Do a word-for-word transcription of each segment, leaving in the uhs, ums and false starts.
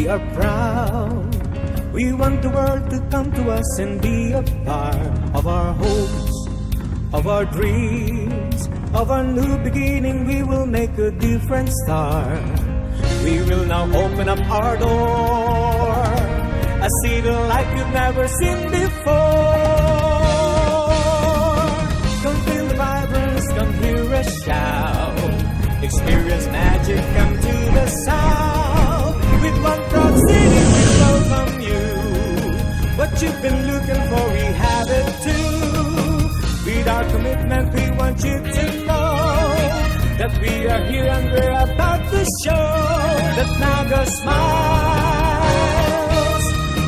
We are proud. We want the world to come to us and be a part of our hopes, of our dreams, of our new beginning. We will make a different start. We will now open up our door, a city like you've never seen before. Come feel the vibrance, come hear us shout. Experience magic, come to the south. With one proud city, we welcome you. What you've been looking for, we have it too. With our commitment, we want you to know that we are here and we're about to show that Naga smiles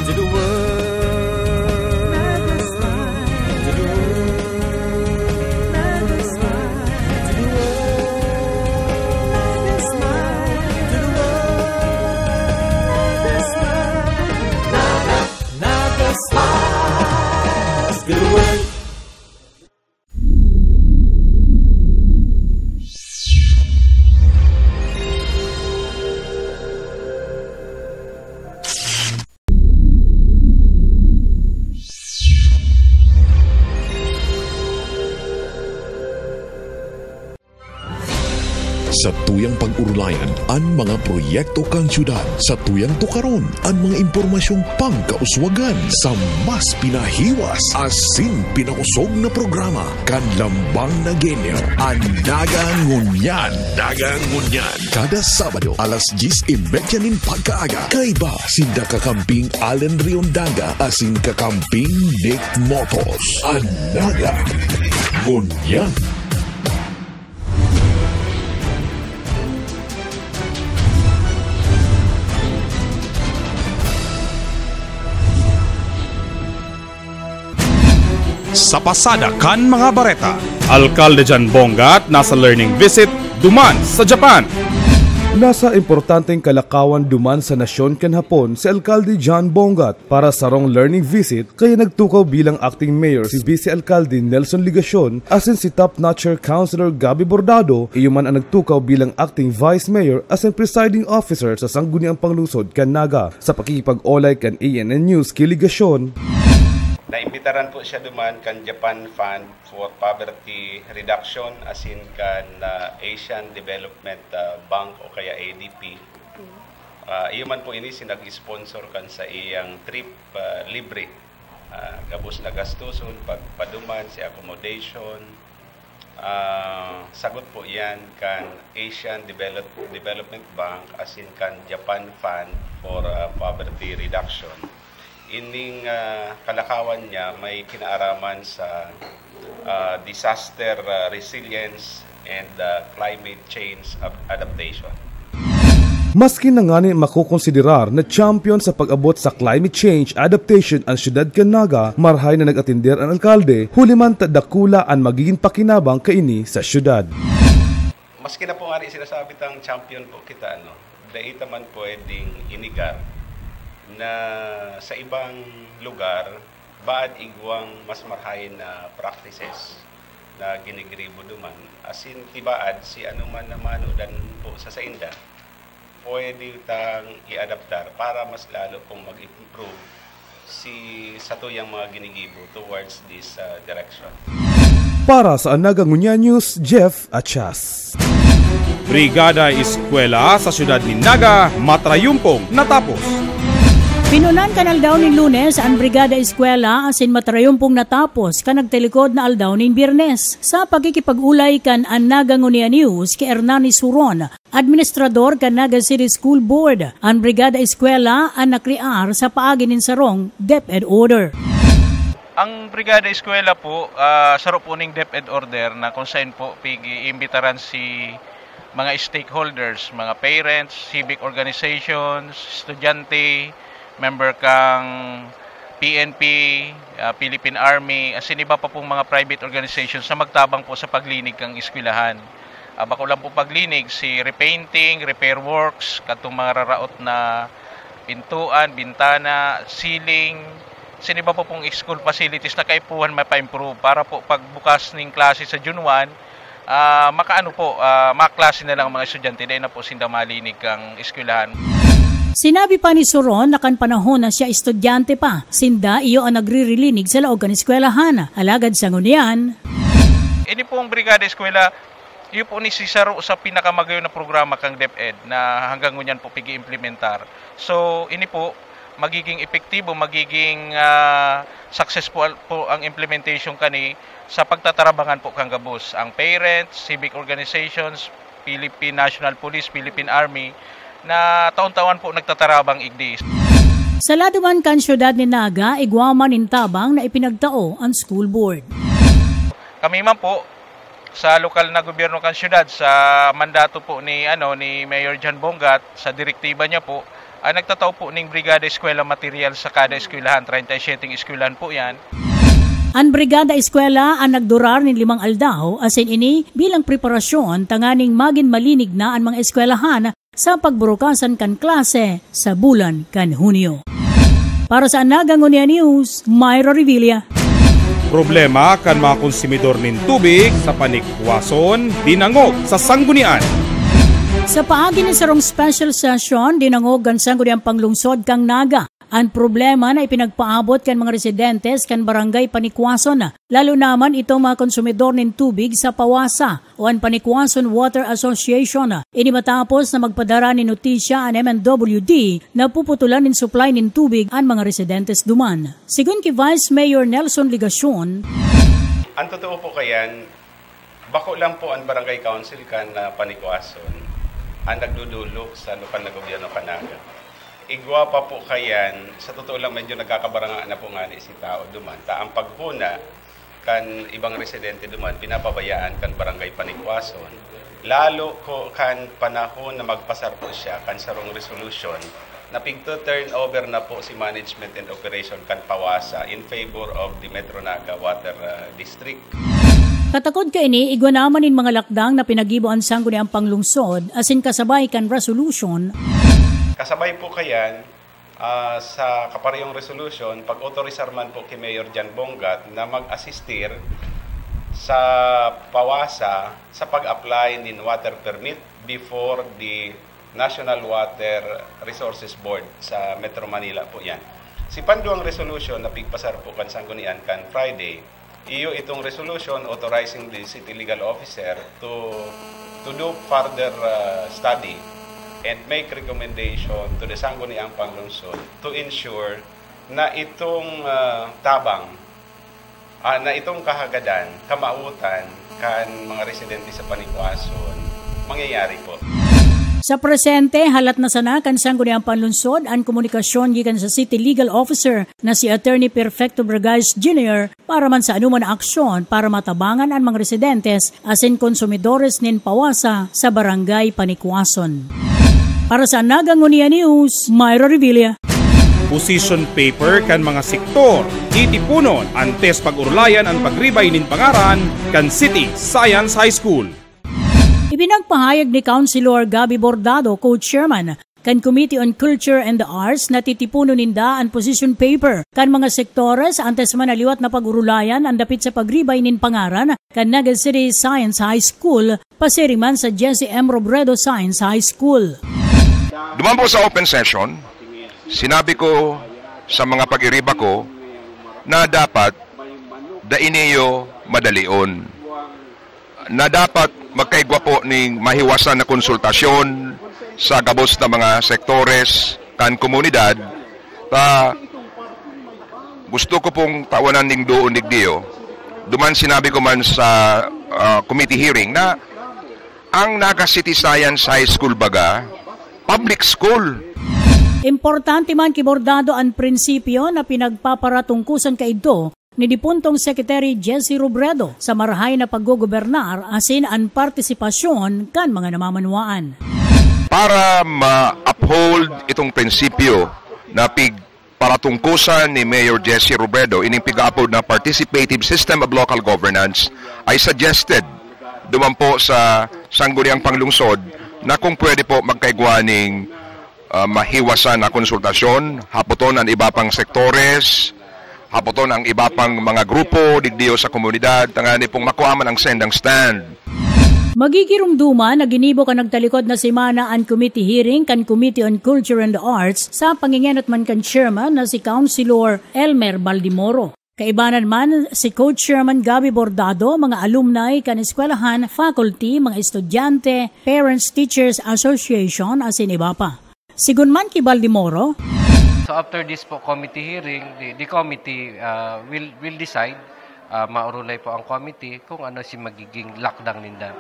to the world. Naga smiles to the world. Naga smiles to the world. Naga smiles to the world. Naga smiles to the world. Satuyang pag-orolayan an mga proyekto kan syudad. Satuyang tukaron an mga impormasyong pangkauswagan sa mas pinahiwas asin pinakosog na programa kan Lambang na Genyo, an Naga Ngunyan. Naga Ngunyan. Kada Sabado, alas dyes y media nin pagkaaga, kaiba sinda kakamping Allen Riondaga asin kakamping Nick Motos. An Naga Ngunyan. Sa pasada kan mga bareta, Alkalde John Bongat nasa learning visit duman sa Japan. Nasa importanteng kalakawan duman sa nasyon kan Hapon si Alkalde John Bongat para sarong learning visit, kaya nagtukaw bilang acting mayor si Vice Alkalde Nelson Legacion asin si top-notcher Councilor Gabby Bordado, iyo man an nagtukaw bilang acting vice mayor asin presiding officer sa Sangguniang Panglungsod kan Naga. Sa pakikipag-olay kan A N N News ki Legacion, naimbitaran po siya duman kan Japan Fund for Poverty Reduction asin kan, ah, Asian Development, ah, Bank o kaya A D B. Ah, iyo man po ini si nag-sponsor kan sa iyang trip, ah, libre. Ah, gabos na gastoson, pagpaduman, si accommodation. Ah, sagot po iyan kan Asian Develop-, Development Bank asin kan Japan Fund for, ah, Poverty Reduction. Ining, ah, kalakawan niya may kinaaraman sa, ah, disaster, ah, resilience and, ah, climate change ab-, adaptation. Maski na ngani makokonsiderar na champion sa pag-abot sa climate change adaptation an siyudad kan Naga, marahay na nag-atender an alkalde, huli man ta dakula an magigin pakinabang kaini sa siyudad. Maski na po ngani sinasabi tang champion po kita, ano, dai ta man pwedeng inigar na sa ibang lugar, baad igwang mas marahay na practices na ginigribo duman, asin tibaad si anoman na manodan po sa sainda, pwede tang i-adaptar para mas lalo pong mag-improve si satuyang mga ginigibo towards this, ah, direction. Para sa Naga Ngunyan News, Jeff Achas. Brigada Eskwela sa siyudad nin Naga, matrayumpong natapos. Pinunan kan aldaw nin Lunes an Brigada Eskwela asin matrayumpong natapos kan nagtalikod na aldaw nin Biyernes. Sa pakikipag-olay kan An Naga Ngunyan News ki Hernanes Huron, administrador kan Naga City School Board, an Brigada Eskwela an nakrear sa paagi nin sarong DepEd order. Ang Brigada Eskwela po, ah, saro po ning DepEd order na kung saan po pig-iimbitaran si mga stakeholders, mga parents, civic organizations, estudyante, member kang P N P, ah, Philippine Army, asin iba pa pong mga private organizations na magtabang po sa paglinig kang eskwelahan. Ah, bako lang po paglinig, si repainting, repair works, katong mga raraot na pintuan, bintana, ceiling, asin iba pa pong school facilities na kaipuhan mapa-improve para po pagbukas ning klase sa June one, ah, makaano po, ah, maklase na lang ang mga estudyante, dai na po sinda malinig kang eskwelahan. Sinabi pa ni Soron na kan panahon na siya estudyante pa, sinda iyo an nagririlinig sa laog kan eskwelahan. Alagad sa ngunyan, Ini pong Brigada Eskwela, iyo po ni sisaro sa pinakamagayon na programa kang DepEd na hanggang ngunyan po pig-iimplementar. So, ini po, magiging epektibo, magiging, ah, successful po ang implementation kani sa pagtatarabangan po kang gabos. Ang parents, civic organizations, Philippine National Police, Philippine Army, na taon-taon po nagtatarabang igdi. Sa lado man kan siyudad ni Naga, igwa man nin tabang na ipinagtao an school board. Kami man po, sa lokal na gobyerno kan siyudad, sa mandato po ni, ano, ni Mayor John Bongat, sa direktiba niya po, ang nagtatao po ning Brigada Eskwela Material sa kada eskwelahan, treinta y siete eskwelahan po yan. An Brigada Eskwela an nagdurar nin limang aldaw, asin ini bilang preparasyon tanganing magin malinig na an mga eskwelahan sa pagburukasan kan klase sa bulan kan Hunyo. Para sa Naga Ngunyan News, Myra Revilla. Problema kan mga konsumidor nin tubig sa Panikwason, dinangog sa Sanggunian. Sa paagi nin sarong special session, dinangog kan Sangguniang Panglungsod kan Naga an problema na ipinagpaabot kan mga residentes kan Barangay Panikwason, lalo naman itong mga konsumidor nin tubig sa Pawasa o an Panikwason Water Association. Ini matapos na magpadara nin notisya an M N W D na puputulan nin supply nin tubig an mga residentes duman. Sigon ki Vice Mayor Nelson Legacion, Ang totoo po kayan, bako lang po ang Barangay Council kan, ah, Panikwason ang nagdudulog sa lokal na gobyerno kan Naga. Igwa pa po kayan, sa totoo lang medyo nagkakabaranga na po ngani si tao duman. Ta ang paghuna kan ibang residente duman, pinapabayaan kan Barangay Panikwason. Lalo ko kan panahon na magpasar po siya kan sarong resolution na pigto-turn over na po si management and operation kan Pawasa in favor of the Metro Naga Water, ah, District. Katakod kaini, igwa naman nin mga lakdang na pinagibo an Sangguniang Panglungsod asin kasabay kan resolution. Kasabay po kayan, ah, sa kaparehong resolution, pag-autorisar man po ki Mayor John Bongat na mag-asistir sa Pawasa sa pag-apply nin water permit before the National Water Resources Board sa Metro Manila po yan. Si panduang resolution na pigpasar po kan Sanggunian kan Friday, iyo itong resolution authorizing the city legal officer to, to do further, uh, study and make recommendation to the Sangguniang Panglungsod to ensure na itong, uh, tabang, ah, na itong kahagadan, kamawotan kan mga residente sa Panikwason, mangyayari po. Sa presente, halat na sana kan Sangguniang Panlungsod an komunikasyon gikan sa City Legal Officer na si Attorney Perfecto Vergais Junior para man sa anoman na aksyon para matabangan an mga residentes asin konsumidores nin Pawasa sa Barangay Panikwason. Para sa Naga Ngunyan News, Myra Revilla. Position paper kan mga sektor, titiponon antes pag-orolayan an pagribay nin pangaran kan City Science High School. Ipinagpahayag ni Councilor Gabby Bordado, co-chairman kan Committee on Culture and the Arts, na titiponon ninda an position paper kan mga sektores antes man na liwat na pag-orolayan an dapit sa pagribay nin pangaran kan Naga City Science High School, pasiring man sa Jesse M. Robredo Science High School. Duman po sa open session, sinabi ko sa mga pag-iriba ko na dapat dai niyo madalion, na dapat magkaigwa po ning mahiwasan na konsultasyon sa gabos na mga sektores kan komunidad. Ta gusto ko pong tawanan ning doon digdiyo. Duman sinabi ko man sa, ah, committee hearing na ang Naga City Science High School baga, public school. Importante man ki Bordado an prinsipyo na pinagpaparatungkusan kaidto ni dipuntong Secretary Jesse Robredo sa marahay na paggogobernar asin an partisipasyon kan mga namamanwaan. Para ma-uphold itong prinsipyo na pig paratungkusan ni Mayor Jesse Robredo, ining piga-upload na participative system of local governance, ay suggested duman po sa Sangguniang Panglungsod na kung pwede po magkaigwa ning, ah, mahiwasan na konsultasyon, hapoton ang iba pang sektores, hapoton ang iba pang mga grupo digdiyo sa komunidad, tangani pong makuha man ang sendang stand. Magigiromdoman na ginibo kan nagtalikod na semana an committee hearing kan Committee on Culture and Arts sa pangengenot man kan chairman na si Councilor Elmer Baldimoro. Kaibanan man si co-chairman Gabby Bordado, mga alumni kan eskwelahan, faculty, mga estudyante, parents, teachers, association, asin iba pa. Sigun man ki Baldimoro, So after this po committee hearing, the, the committee uh, will will decide, uh, maurulay po ang committee kung ano si magiging lakdang ninda.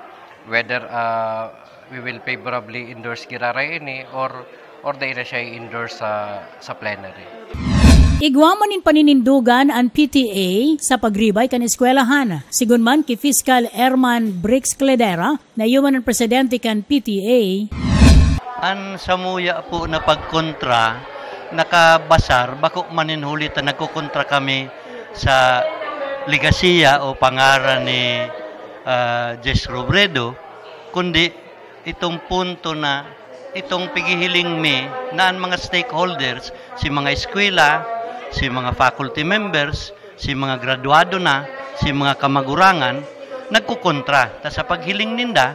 Whether uh, we will favorably endorse giraray ini or or dai na siya i-endorse sa sa plenary. Igwa man nin paninindogan an P T A sa pagribay kan eskwelahan. Sigun man ki Fiscal Herman Brix Cledera, na iyo man an presidente kan P T A, An samuya po na pagkontra, nakabasar, bako man nin huli ta nagkokontra kami sa legasiya o pangaran ni ah, Jess Robredo, kundi itong punto na itong pighihiling mi na an mga stakeholders, si mga eskwela, si mga faculty members, si mga graduado na, si mga kamagurangan, nagkukontra. Ta sa paghiling ninda,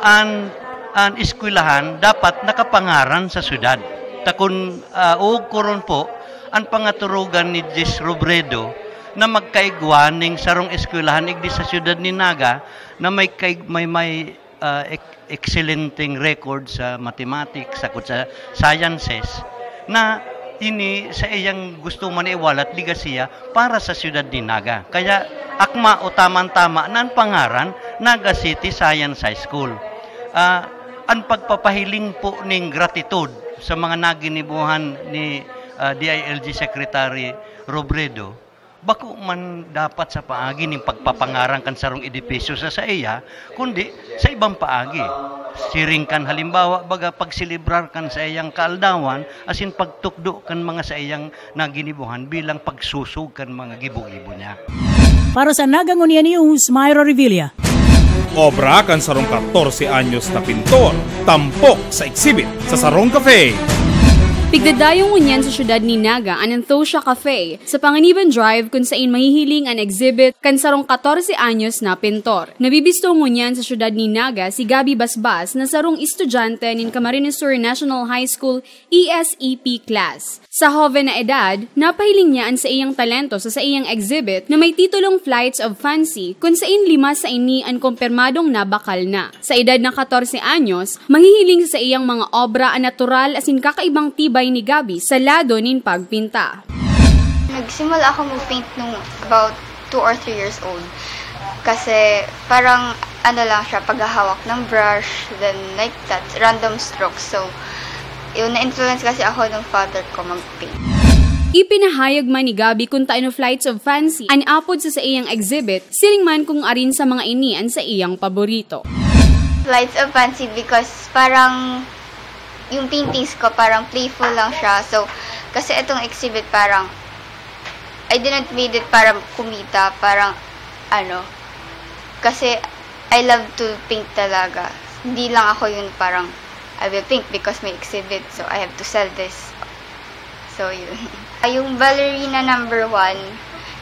an an eskwelahan dapat nakapangaran sa syudad. Ta kun uh, uog ko ron po, an pangaturugan ni Jess Robredo na magkaigwa ning sarong eskwelahan igdi sa syudad ni Naga na may kaig, may may ah, ek- excelenteng record sa mathematics, sakot sa sciences, na ini sa iyang gusto man iwalat legasiya para sa siyudad ni Naga. Kaya akma o tamang-tama na ang pangaran Naga City Science High School. Ah, ang pagpapahiling po ning gratitude sa mga naginibuhan ni ah, D I L G Secretary Robredo, bako man dapat sa paagi nin pagpapangaran kan sarong edipisyo sa saiya, kundi sa ibang paagi. Siring kan halimbawa, baga pagselebrar kan saiyang kaaldawan asin pagtukdo kan mga saiyang naginibuhan bilang pagsusog kan mga gibo-gibo niya. Para sa Naga Ngunyan News, Myra Revilla. Obra kan sarong katorse anyos na pintor, tampok sa exhibit sa sarong cafe. Pigdadayo ngunyan sa siyudad ni Naga an Anthosia Cafe, sa Panganiban Drive, kun sain mahihiling an exhibit kan sarong katorse anyos na pintor. Nabibisto ngunyan sa siyudad ni Naga si Gabby Basbas na sarong estudyante nin Camarines Sur National High School E S E P class. Sa hoven na edad, napahiling niya an saiyang talento sa saiyang exhibit na may titulong Flights of Fancy, kun sain lima sa ini an kumpirmadong nabakal na. Sa edad na katorse anyos, mahihiling sa saiyang mga obra an natural asin kakaibang tibay ni Gabby sa lado nin pagpinta. Nagsimula ako mag-paint nung about two or three years old. Kasi parang ano lang siya, paghahawak ng brush, then like that, random strokes. So, yun, na-influence kasi ako ng father ko mag-paint. Ipinahayag man ni Gabby kun ta ano Flights of Fancy an apod sa saiyang exhibit, siring man kung arin sa mga ini an saiyang paborito. Flights of Fancy because parang yung paintings ko parang playful lang siya. So, kasi itong exhibit parang I didn't made it para kumita, parang ano, kasi I love to paint talaga. Hindi lang ako yun parang I will paint because may exhibit, so I have to sell this. So, yun. Yung ballerina number one,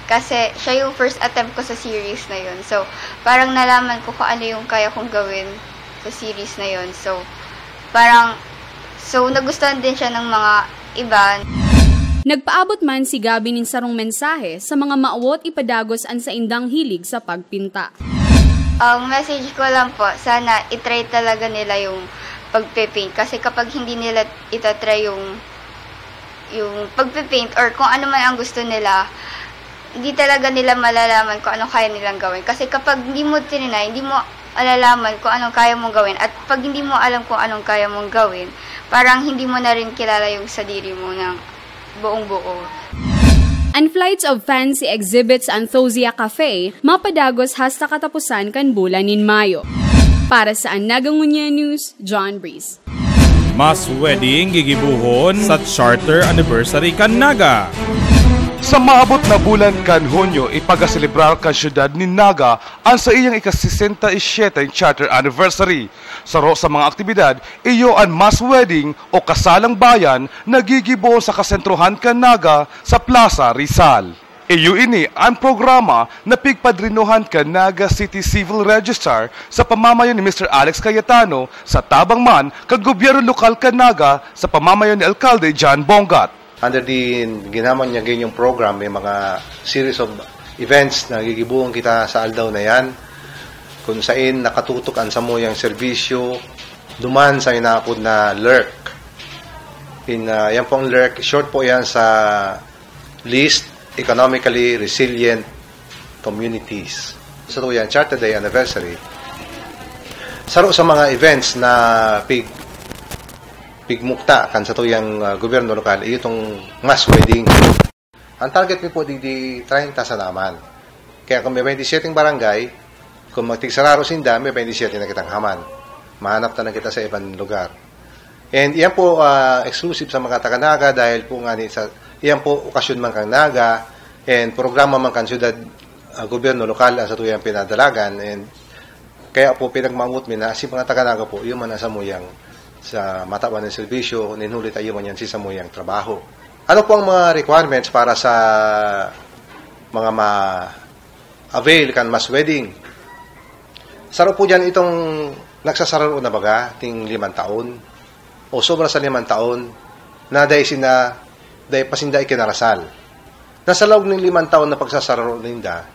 kasi siya yung first attempt ko sa series na yun. So, parang nalaman ko kung ano yung kaya kong gawin sa series na yun. So, parang, so, nagustuhan din siya ng mga iba. Nagpaabot man si Gabby nin sarong mensahe sa mga mawot ipadagos an saindang hilig sa pagpinta. Ang message ko lang po, sana itry talaga nila yung pagpe-paint. Kasi kapag hindi nila itatry yung, yung pagpe-paint or kung ano man ang gusto nila, hindi talaga nila malalaman kung anong kaya nilang gawin. Kasi kapag hindi mo tinry, hindi mo malalaman kung anong kaya mong gawin. At pag hindi mo alam kung anong kaya mong gawin, parang hindi mo na rin kilala yung sadiri mo ng buong buo. An Flights of Fancy exhibit sa Anthosia Cafe mapadagos hasta katapusan kan bulan nin Mayo. Para sa An Naga Ngunyan News, John Breeze. Mass wedding gigibohon sa charter anniversary kan Naga. Sa maabot na bulan kan Hunyo, ipagaselebrar kan siyudad nin Naga an saiyang ika-sesenta y siyete charter anniversary. Saro sa mga aktibidad, iyo an mass wedding o kasalang bayan na gigibohon sa kasentrohan kan Naga sa Plaza Rizal. Iyo ini an programa na pigpadrinohan kan Naga City Civil Registrar sa pamamayo ni Mister Alex Cayetano sa tabang man kan gobyerno lokal kan Naga sa pamamayo ni Alkalde John Bongat. Under the ginamang niya ganyang program, may mga series of events na gigibuhon kita sa aldaw na yan, kung sain nakatutok ang samuyang serbisyo duman sa inaapod na lurk. In, ah, yan pong lurk, short po yan sa least economically resilient communities. Sa tuyang Charter Day anniversary, saro sa mga events na pig, pigmukta kan sa tuyang, ah, gobyerno lokal, iyo itong mass wedding. Ang target mi po, di, di treinta sa naman. Kaya kung may twenty-seven barangay, kung magtigsararo sinda, may twenty-seven na kitang haman. Mahanap na lang kita sa ibang lugar. And iyan po, ah, exclusive sa mga taga Naga dahil po nga ni sa, iyan po okasyon man kang Naga and programa man kan syudad, ah, gobyerno lokal ang sa tuyang pinadalagan, and kaya po pinagmaamot mi na si mga taga Naga po, iyo man ang samuyang sa matawan ng serbisyo, ninhuli tayo man yan si samuyang trabaho. Ano po ang mga requirements para sa mga ma-avail kan mass wedding? Saro po dyan itong nagsasararo na baga, ting limang taon o sobra sa limang taon na dai sina, dai pa sinda ikinarasal. Nasa laog ning limang taon na pagsasararo ninda,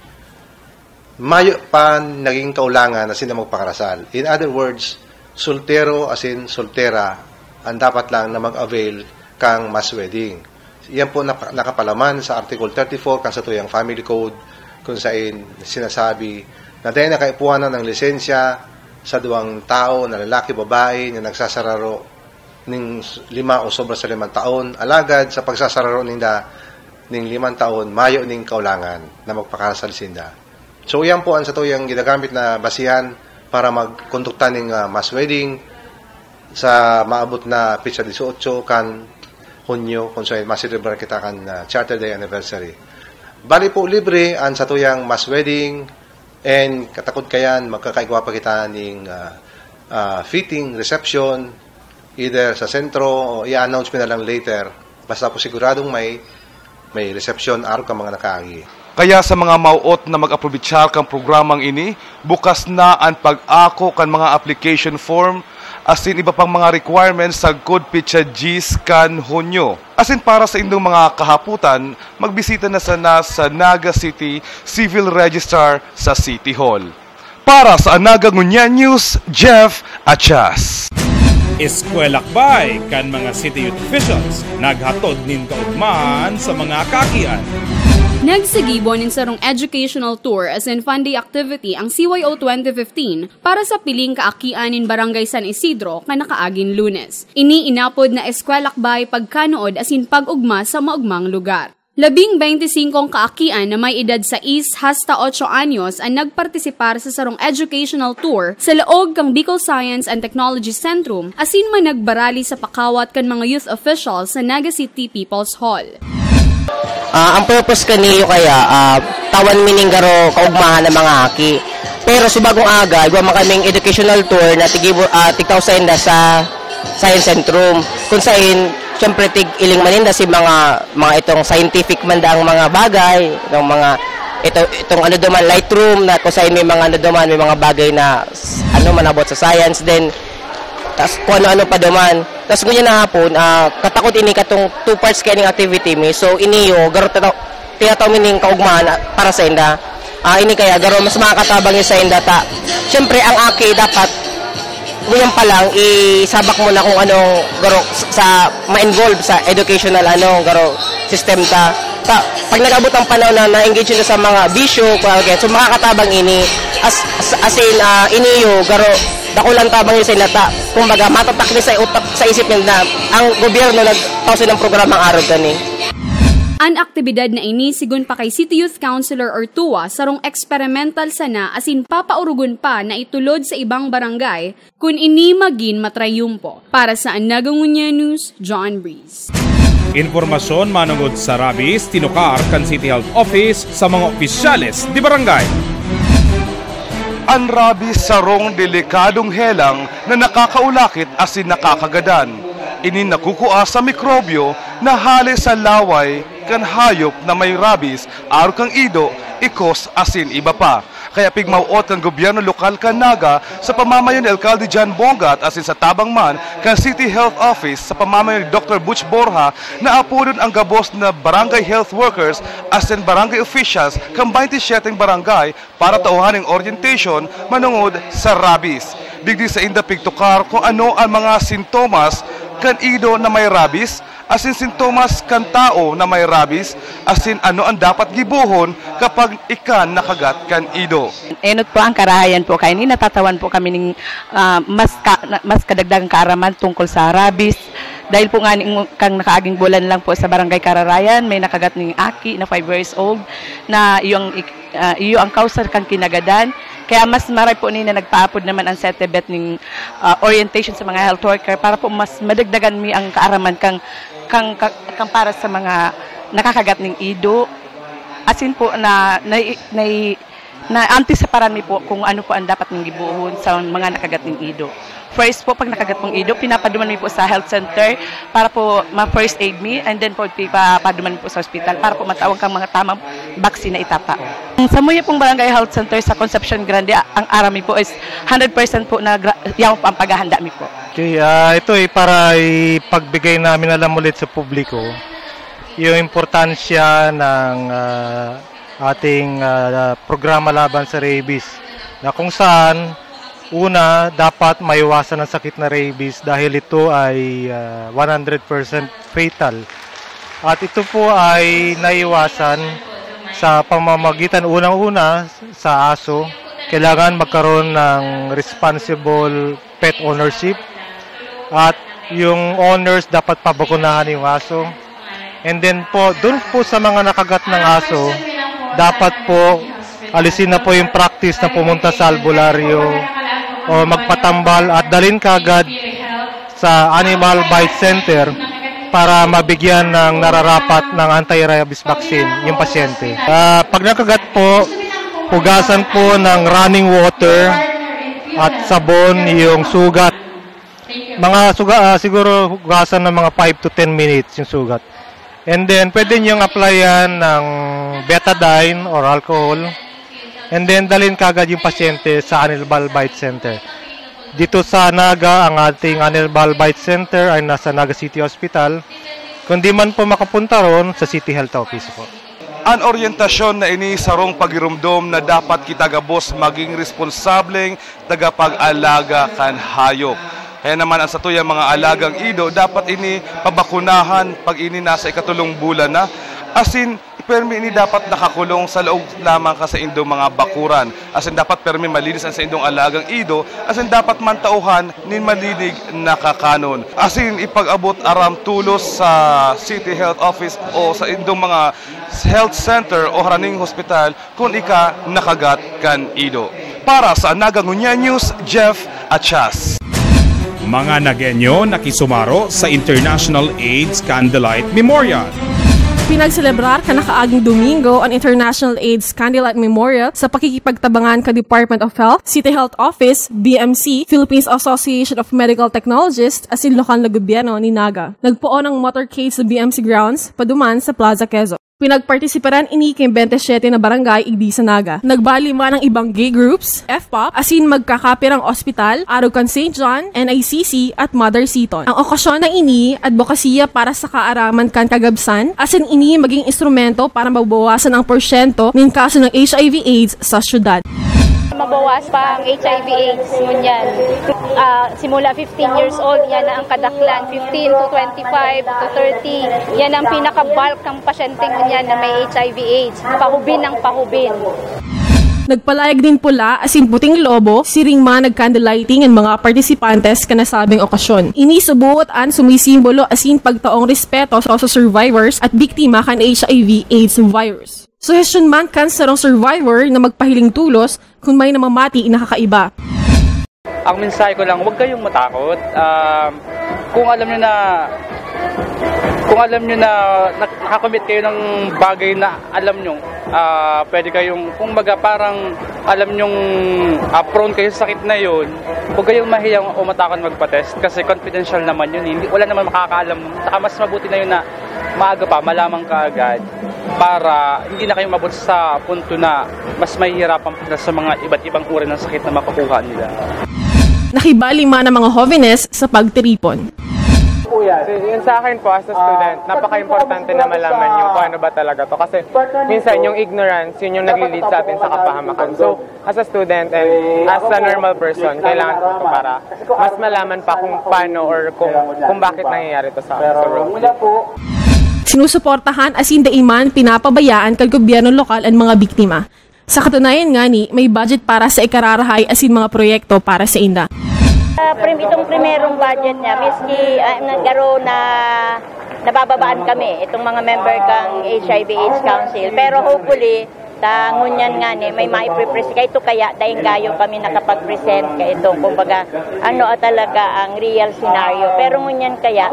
mayo pa naging kaulangan na sinda magpakarasal. In other words, soltero asin soltera ang dapat lang na mag-avail kang mass wedding. Iyan po napa-, nakapalaman sa Article thirty-four kan satuyang Family Code, kung sain sinasabi na dai na kaipuhanan ang lisensya sa duwang tawo na lalaki, babae na nagsasararo ning lima o sobra sa limang taon. Alagad sa pagsasararo ninda ning limang taon, mayo ning kaulangan na magpakarasal sinda. So, iyan po ang satuyang ginagamit na basihan para magkondukta ning, ah, mass wedding sa maabot na petsa dieciocho kan Hunyo, kung saan maselebrar kita kan, ah, Charter Day anniversary. Bali po, libre ang satuyang mass wedding, and katakod kayan, magkakaigwa pa kita ning, ah, ah, fitting, reception, either sa sentro o i-announce mi na lang later. Basta po siguradong may, may reception arog kan mga nakaagi. Kaya sa mga mauot na mag-aprobechar kan programang ini, bukas na an pag-ako kan mga application form asin iba pang mga requirements sagkod petsa diyes kan Hunyo. Asin para sa indong mga kahapotan, magbisita na sana sa Naga City Civil Registrar sa City Hall. Para sa Anaga Ngunyan News, Jeff Achas. Eskwelakbay kan mga city youth officials naghatod nin kaugmahan sa mga kaakian. Nagsigibo nin sarong educational tour asin fun day activity ang C Y O twenty fifteen para sa piling kaakian nin Barangay San Isidro kan nakaaging Lunes. Ini inapod na eskwelakbay, pagkanuod asin pag-ugma sa maugmang lugar. Labing beinte singkong kaakian na may edad sais hasta otso anyos an nagpartisipar sa sarong educational tour sa laog kan Bicol Science and Technology Centrum asin managbarali sa pakawat kan mga youth officials sa Naga City People's Hall. Ah, ang purpose kaniyo kaya, ah, tawan mi ning garo kaugmahan ng mga aki. Pero sa bagong aga, igwa man kaming educational tour na tigibo, ah, tigtaw sa inda sa Science Centrum. Kung sain, syempre, tig-iling man inda si mga, mga itong scientific man daang mga bagay, itong mga, ito, itong ano duman, Lightroom, na kung sain may mga ano duman, may mga bagay na, ano, manabot sa science. Then, tas kung ano-ano pa duman. Tas ngunyan na hapon, ah, katakod ini katong two parts kaya ning activity mi. So, iniyo, garo tataw, tinataw mi ning kaugmahan, ah, para sa inda. Ah, ini kaya, garo mas makakatabang yun sa inda ta. Siyempre, ang aki dapat, ngunyan pa lang, isabak mo na kung anong garo s-, sa ma-involve sa educational, ano, garo system ta. Ta, pag nag-abot ang panahon na na-engage na sa mga bisyo, kung ano, so makakatabang ini, as, as, as in, ah, iniyo, garo, dakulang tabang yun sa inda ta. Kumbaga, matatak ni sa utak, sa isip ninda, ang gobyerno nagtao silang programang arog kani. An aktibidad na ini, sigon pa kay City Youth Councilor Ortua, sarong eksperimental sana asin papaurugon pa na itulod sa ibang barangay kun ini magin matrayumpo. Para sa Anaga Ngunyan News, John Breeze. Impormasyon manungod sa rabies tinukar kan City Health Office sa mga opisyales di barangay. An rabies sarong delikadong helang na nakakaulakit asin nakakagadan. Ini nakukua sa mikrobyo na hale sa laway, kan hayop na may rabies, arog kan ido, ikos asin iba pa. Kaya pigmawot kan gobyerno lokal kan Naga sa pamamayo ni Alkalde John Bongat asin sa tabang man kan City Health Office sa pamamayo ni Doktor Butch Borja na apodon ang gabos na barangay health workers asin barangay officials kan baynte siyete barangay para tauhan ning orientation manungod sa rabies. Digdi sainda pigtukar kung ano ang mga sintomas kan ido na may rabies asin sintomas kan tawo na may rabies, asin ano an dapat gibohon kapag ika nakagat kan ido. Enot po ang karahayan po kaini, natatawan po kami ning, ah, mas ka-, na-, mas kadagdagang kaaraman tungkol sa rabies. Dahil po nga ning, kang nakaaging bulan lang po sa Barangay Kararayan, may nakagat ning aki na five years old na iyong ik-, ah, iyo ang kausa kan kinagadan. Kaya mas maray po ni na nagpaapod naman ang setebet ning, ah, orientation sa mga health worker para po mas madagdagan mi ang kaaraman kang, kang, kang, kang para sa mga nakakagat ning ido. Asin po na, na, na, na antisiparan mi po kung ano po ang dapat ning gibohon sa mga nakagat ning ido. First po, pag nakagat pong ido, pinapaduman mi po sa health center para po ma-first aid mi, and then po, pipapaduman mi po sa hospital para po matawag kang mga tamang vaccine na itapa. Sa Muya pong Barangay Health Center sa Concepcion Grande, a-, ang aram mi po is hundred percent po na gra-, yaon po ang paghahanda mi po. Okay, ah, ito ay para ipagbigay namin alam ulit sa publiko yung importansya ng, ah, ating, ah, programa laban sa rabies, na kung saan, una, dapat maiwasan ang sakit na rabies dahil ito ay, ah, one hundred percent fatal. At ito po ay naiwasan sa pamamagitan, unang-una, sa aso. Kailangan magkaroon ng responsible pet ownership at yung owners dapat pabakunahan yung aso. And then po, dun po sa mga nakagat ng aso, dapat po alisin na po yung practice na pumunta sa albularyo o magpatambal at dalhin kagad sa Animal Bite Center para mabigyan ng nararapat ng anti-rabies vaccine yung pasyente. Ah, pag nakagat po, hugasan po ng running water at sabon yung sugat. Mga suga, ah, siguro hugasan ng mga five to ten minutes yung sugat. And then, pwede niyong applyan ng betadine or alcohol. And then, dalhin kagad yung pasyente sa Animal Bite Center. Dito sa Naga, ang ating Animal Bite Center ay nasa Naga City Hospital. Kung di man po makapunta ron, sa City Health Office po. An oryentasyon na ini sarong pagiromdom na dapat kita gabos magin responsableng tagapag-alaga kan hayop. Kaya naman, an satuyang mga alagang ido, dapat ini pabakunahan pag ini nasa ikatolong bulan na. Asin, permi ini dapat nakakulong sa laog lamang kan saindong mga bakuran. Asin dapat permi malinis an saindong alagang ido, asin dapat man tauhan nin malinig na kakanon. Asin ipag-abot aram tulos sa City Health Office o saindong mga health center o haraning hospital kun ika nakagat kan ido. Para sa Naga Ngunyan News, Jeff Achas. Mga Nagueño nakisumaro sa International AIDS Candlelight Memorial. Pinagselebrar kan nakaaging Domingo an International AIDS Candlelight Memorial sa pakikipagtabangan kan Department of Health, City Health Office, B M C, Philippines Association of Medical Technologists asin lokal na gobyerno nin Naga. Nagpoon ang motorcade sa B M C grounds, paduman sa Plaza Quezon. Pinagpartisiparan ini kan baynte siyete na barangay igdi sa Naga. Nagbali man ang ibang gay groups, F pop, asin magkakapirang ospital, arog kan Saint John, N I C C, at Mother Seton. Ang okasyon na ini, adbokasiya para sa kaaraman kan kagabsan, asin ini magin instrumento para mabawasan ang porsyento nin kaso ng H I V AIDS sa syudad. Mabawas pa ang H I V AIDS ngunyan. Ah, simula fifteen years old, yan na ang kadaklan. Fifteen to twenty-five to thirty, yan ang pinaka-bulk ng pasyente ngunyan na may H I V AIDS. Pahubin ng pahubin. Nagpalayag nin pula asin puting lobo, siring man nag-candlelighting an mga partisipantes kan nasabing okasyon. Ini subot an sumisimbolo asin pagtaong respeto sa, sa survivors at biktima kan H I V AIDS virus. Suhestyon man kan sarong survivor na magpahiling tulos kun may namamati na kakaiba. Ang mensahe ko lang, huwag kayong matakot. Um, kung alam nyo na, kung alam nyo na nak-, nakakommit kayo ng bagay na alam nyo, ah, pwede kayong, kung baga, parang Alam nyong ah, prone kayo sa sakit na yun, huwag kayong mahiyang umatakang magpa-test kasi confidential naman yun. Hindi, wala naman makakaalam. Saka mas mabuti na yun na maaga pa, malaman kaagad para hindi na kayo mabot sa punto na mas mahihirapan pa sila sa mga iba't ibang uri ng sakit na makukuha nila. Nakibalima na mga hovenes sa pagtiripon. Yun sa akin po, as a student, napaka-importante na malaman yung kung ano ba talaga to. Kasi minsan yung ignorance, yun yung naglilid sa atin sa kapahamakan. So, as a student and as a normal person, kailangan ko ito para mas malaman pa kung paano or kung, kung bakit nangyayari to sa, sa world. Sinusuportahan asin dai man pinapabayaan kan gobyerno lokal an mga biktima. Sa katunayan ngani, may budget para sa ikararahay asin mga proyekto para sa inda. Uh, prim- itong primerong budget niya, miski uh, nagkaroon na nabababaan kami, itong mga member kang H I V AIDS Council. Pero hopefully, ta ngunyan nga ni may maiprepresent kaito kaya daing gayo kami nakapag-present kaito, kumbaga ano talaga ang real scenario. Pero ngunyan kaya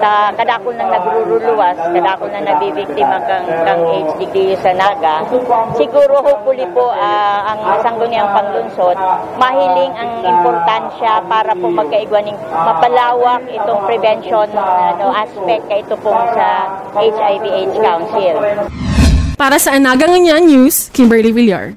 ta kadakol nang nagruruluwas, kadakol nang nabibiktima kang kang H D K sa Naga. Siguro hopefully po uh, ang sangguniang panglungsod mahiling ang importansya para po magkaigwa ning mapalawak itong prevention ano aspect kaito pong sa H I V AIDS Council. Para sa Anaga Ngunyan News, Kimberly Villar.